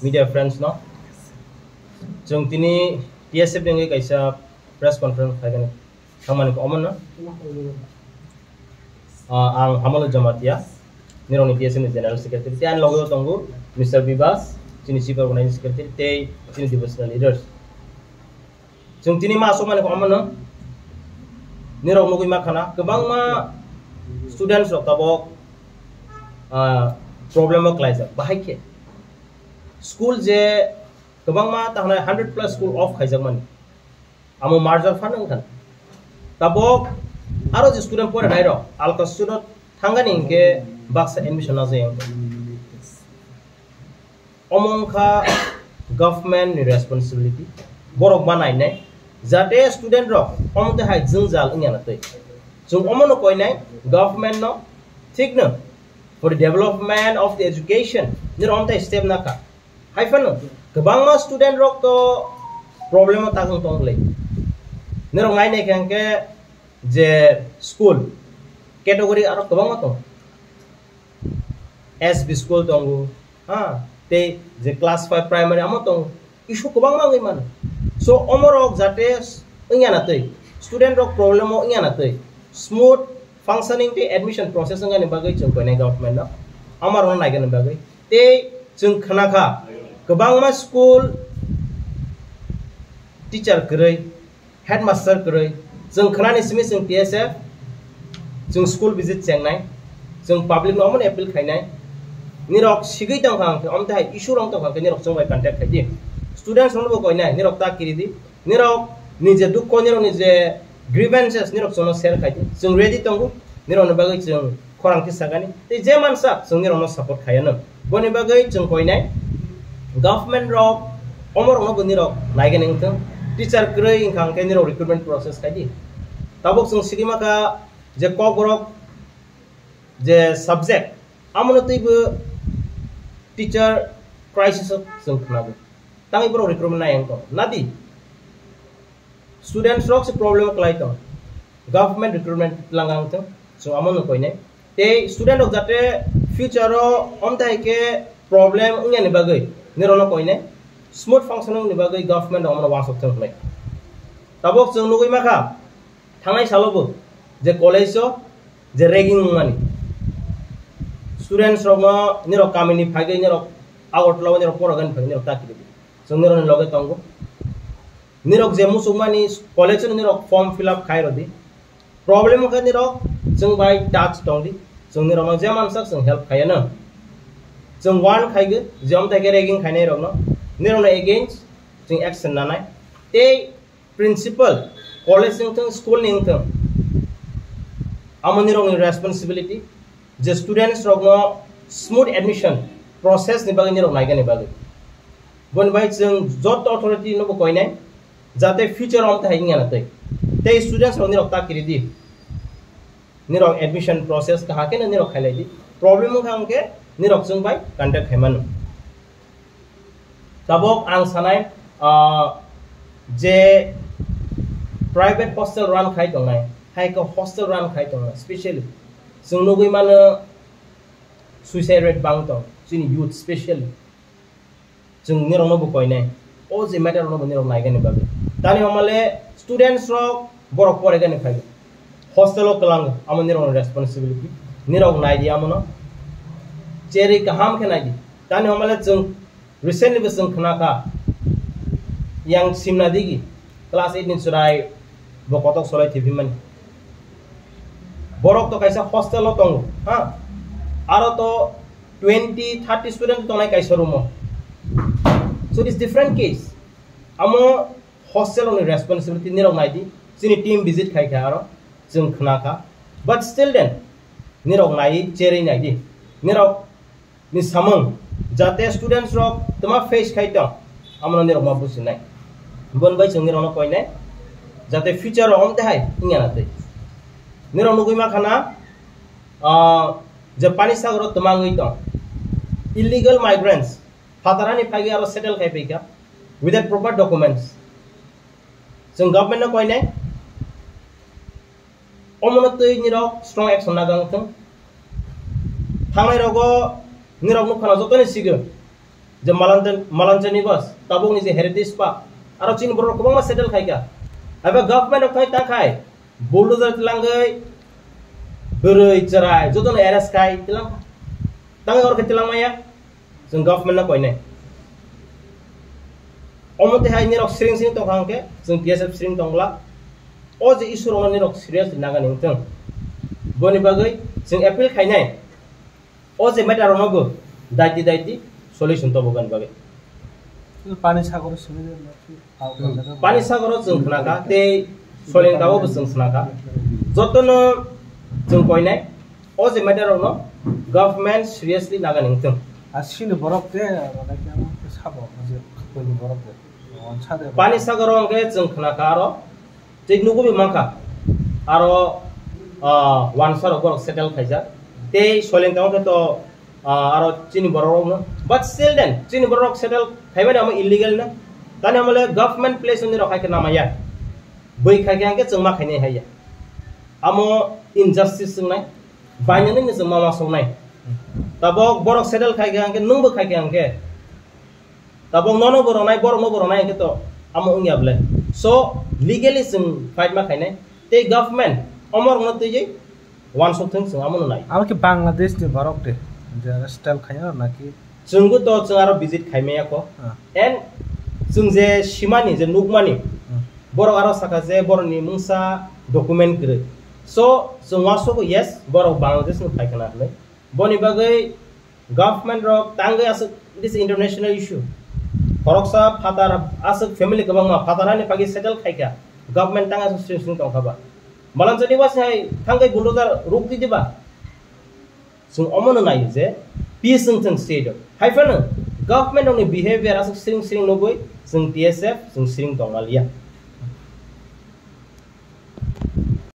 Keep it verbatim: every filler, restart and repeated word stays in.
media friends no. Chwng tini T S F ni wngwi kaisa press conference khaigani thangmani khe omono. Ah, ang Hamalo Jamatia, nirokni T S F ni General Secretary, tei ani logo tongo Mister Bibas, chini Chief Organizing Secretary, tei chini devotional leaders. Chwng tini ma aswk mani khe omono, nirok nugwi ma khana, kwbangma students rok tabok, ah, problem o klaijak. Bahai khe school je kwbangma ta hwnai hundred plus school off khaijak mani. Amo merger phano wngkha. Tabok aro je student pore nai rok, alka student thangani hinkhe baksa admission na jaya wngkha. Omo wngkha government ni responsibility, borok ma nainai, jate student rok omo twi hai jwngjal wngya na twi. Chwng omo no koinai government no, thik no, for the development of the education, nirok omo twi step na kha. Hai phano kwbangma student rok to problem o takung tong le. Nirok nainai khe hwnkhe je school category aro kwbangma tongo. S B school tongo, ha, tei je class five primary amo tongo, issue kwbangma wngwi mano. So, omorok jate wngya na twi, student rok problem o wngya na twi, smooth functioning tei admission process wngani bagwi chwng koinai government no, amorokno naigani bagwi. Tei chwng khna kha, kwbangma school teacher kwrwi, headmaster kwrwi, chwng khnani simi chwng T S F, chwng school visit chengnai, chwng public no omono appeal khainai, nirok sigwi tongkha hwnkhe, omo tei hai issue rok tongkha hwnkhe nirok chwng bai contact khaidi, students rokno bo koinai, nirok ta kiridi, nirok ni je dukho, nirok ni je grievances, nirok chwngno share khaidi, chwng ready tongo, nirok ni bagwi chwng khorang khe sakani. Tei je mansa chwng nirokno support khaiya no. Boni bagwi chwng koinai government rok omorokno bo nirok naigani wngthwng. Teacher kwrwi wngkha hwnkhe nirok recruitment process khaidi. Tabuk chwng sigwi maka je kokborok je subject, amono twibo teacher crisis o chwng khnago. Tangwi borok recruitment nai wngkha. Nadi students rok se problem kwlai tong. Government recruitment lang ang thung, chwng amo no koinai. Tei student rok jate future o omthai khe problem wngya ni bagwi nirok no koinai. Smooth functioning ni bagwi government rok omono wansok thung hwnwi. Tabok chwng nugwi makha, thangnai salo bo je college o je ragging wngmani, students rok no nirok kamini phagwi nirok Agartala o nirok porogani phagwi nirok ta kiri di. Chwng nirok ni loge tongo. Nirok je muchukmani college-o nirok form fill up khai rodi. Problem wngkha nirok chwng bai touch tongdi. Chwng nirokno je mansak chwng help khaiya no. Chwng warn khaigwi je omthai khe ragging khainai rokno, nirokno against chwng action nanai. Tei principal, college wngthwng, school ni wngthwng, amo nirokni responsibility je students rokno smooth admission process ni bagwi nirok naigani bagwi. Boni bai chwng joto authority no bo koinai, jate future o omthai wngya na twi. Tei students rok nirok ta kiri di. Nirok admission process kaham khe nirok khailai di. Problem wngkha hwnkhe nirok chwng bai contact khaimano. Tabok ang sanai, ah, je private hostel run khai tongnai, hai khe hostel run khai tongnai, specially chwng nugwi mano suicide rate bang tong, chini youth specially. Chwng nirokno bo koinai. O je matter rokno bo nirok naigani bagwi. Tani homale students rok borok poregani phai. Hostel o kwlang amo nirokni responsibility. Nirok naidi amono. Cherwi kaham khe naidi. Tani homale chwng recently bo chwng khna kha. Yang simna digi class eight ni chwrai bo kotok solai thibimani. Borok to kaisa hostel o tongo, ha? Aro to twenty, thirty student tongnai kaisa room o. So it is different case. Amo hostel ni responsibility nirok naidi. Chini team visit khai kha aro chwng khna kha. But still then, nirok nai cherwi naidi. Nirok ni samung jate students rok tma face khai tong, amono nirok ma businai. Bon bai chwng nirokno koinai, jate future o omte hai wngya na twi. Nirok nugwi ma khana, ah, je pani sagoro tma wngwi tong. Illegal migrants, phatarani phagwi aro settle khai phaikha without proper documents. Chwng government no koinai, omono twi nirok strong action nagang thung. Thangnai rogo nirok nukha na jotoni sigo. Je Malanjan, Malanjani bas, tabukni je Heritage Park, aro chini borok kwbangma settle khaikha. Abo government rok thai ta khai, bulldozer tilangwi, bwrwi chwrai, jotono arrest khai tilang. Tangwi oro khe tilang maya, chwng government no koinai. Omo twi hai nirok siring siring tongkha hwnkhe, chwng T S F siring tongla. O je issue rokno nirok seriously nagani wngthung. Boni bagwi chwng appeal khainai. O je matter rokno bo daiti daiti solution tobogani bagwi. Pani sagoro simi de no. Pani sagoro chwng khnakha, tei Soileng Tao bo chwng khnakha. Jotono chwng koinai, o je matter rokno government seriously nagani wngthung. A sini borok de, sabo, je koini borok de. Pani sagoro hwnkhe chwng khnakha aro tei nugwi mankha, aro, ah, wansa rok borok settle khaijak. Tei Soileng Tao khe to, ah, aro chini borok rokno. But still then, chini borok rok settle khaimani amo illegal na. Tani amo le government place ni rok hai khe namaya. Bwi khai khe hwnkhe chwng ma khainai haiya. Amo injustice wngnai. Bainani ni chwng ma ma songnai. Tabok borok settle khai khe hwnkhe, nwng bo khai khe hwnkhe. Tabok nono bo rwnai, borok no bo rwnai hwnkhe to amo wngya bwle. So, legally chwng fight ma khainai. Tei government omorokno twiwi wansuk thung chwng amo no nai. Amo khe Bangladesh ni borok de, je settle khaiya naki? Chwngbo to chwng aro visit khaimaya ko. Ah. And chwng je simani, je nukmani, Hmm. borok aro sakha je borokni mungsa document kwrwi. So, chwng wansukgo, yes, borok Bangladesh ni phai khna hwnwi. Boni bagwi government rok tangwi aswk, this is international issue. Khoroksa phatar aswk family kwbangma phatar hani pagi settle khaikha. Government tang aswk sring sring tongkha ba. Malanjani wasai thangwi bulldozer ruk di diba. Chwng omono naio je peace wng thung state o. Hai phano government rokni behavior aswk sring sring nugwi chwng T S F chwng sring tongna liya.